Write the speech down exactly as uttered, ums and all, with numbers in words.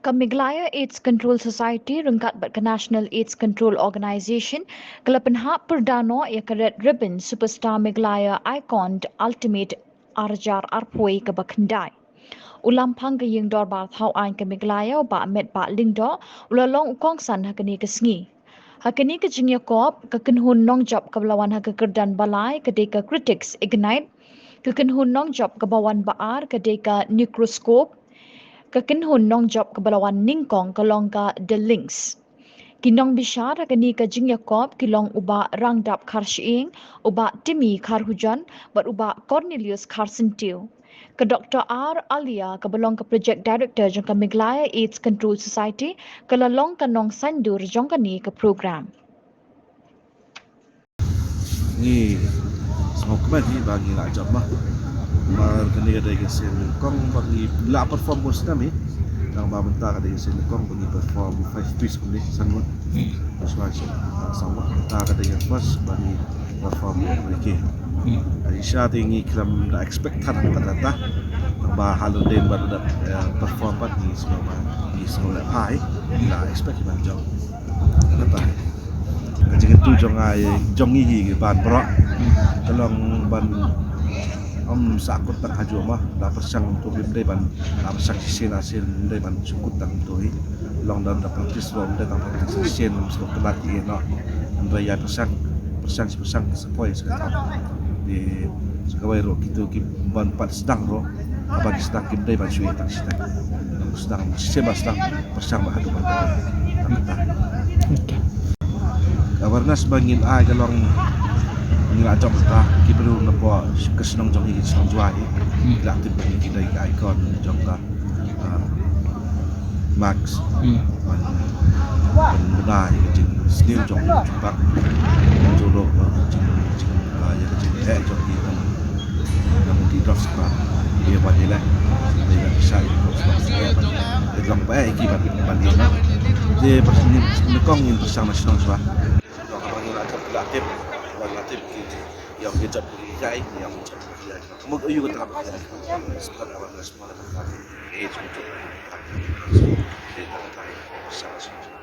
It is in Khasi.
Ka Meghalaya AIDS Control Society ryngkat bad ka National AIDS Control Organisation ka la pynhap pyrda noh ïa ka Red Ribbon Superstar Meghalaya Icon Ultimate arjar arphew kaba khyndai. U Lamphang ka Ïing Dorbar Thaw Aiñ ka Meghalaya, u Bah Metbah Lyngdoh, u la long u kongsan ha kane ka sngi. Ha kane ka jingïakop, ka kynhun nongjop kaba la wan ha ka kyrdan ba lai ka dei ka Critics Ignite, ka kynhun nongjop kaba wan ba ar ka dei ka Necroscope, ka kynhun nongjop kaba la wan nyngkong ka long ka The Links. Ki nongbishar ha kane ka jingïakop ki long u Bah Rangdap Kharshyieng, u Bah Timmy Kharhujon bad u Bah Cornelius Kharsyntiew. Ka Doctor R Alia kaba long ka Project Director jong ka Meghalaya AIDS Control Society ka la long ka nongsaindur jong kane ka program. Ngi sngewkmen hi ba ngi la jop ma. Namar kane ka dei ka sien nyngkong ba ngi la perform bun snem hi. Namar mynta ka dei ka sien nyngkong ba ngi perform five piece kumne, san ngut. Shuwa shuwa, sa ngut mynta ka dei ka first ba ngi perform ïa kine. Ai sha te ngi khlem da expect than kata ta. Ba halor dei ba da, eh, perform pat ngi sngewbha, ngi sngewlehbha hi. La expect ban jop. Kata. Ka jingkyntu jong nga, jong ngi hi ki ban baroh. Ka long ban, ym sahkut tang hajuh ma, da pyrshang to bym dei ban, da pyrshang shisien arsien bym dei ban shu kut tang to hi. Long da, da practice ruh, bym dei tang practice shisien, ym shu kynat ïa noh. Hynrei ïa pyrshang, pyrshang shi pyrshang sa poi sa ka thok. Te sa kawei ruh kito ki ban pat sdang ruh, haba ki sdang kim dei ban shu ïa tang sdang. Sdang shisien ba sdang, pyrshang ba haduh ban. Tang kata. Okay. Awareness ba ngin ai ka long, ngi la jop ta ki briew na pdeng ka shnong jong ngi, shnong Jowai. Hmm. Ki la tip ba ngi dei ki icon jong ka, ah, mask. Hmm. Ban, ban bna ïa ka jingsniew jong ngi, jingpang. Jong ngi, ah, jing, jing, ah, ïa ka jingeh jong ngi. Nang di drop spot. Ïa ban ïa leh. Ïa ban pisa ïa drop spot. Ïa ban, ïa drop ba ïa ki ban, ban ïa na. Te pyrshang, nyngkong ngin pyrshang na shnong shuwa. Ba ngi la tip, la tip, la tip ki. Ïa ki jop ki kai, ïa ki jop ki kai. Muk ayu ka tap. Spot awan na shnong la tap. Eh, jop ki. Pyrshang na shnong.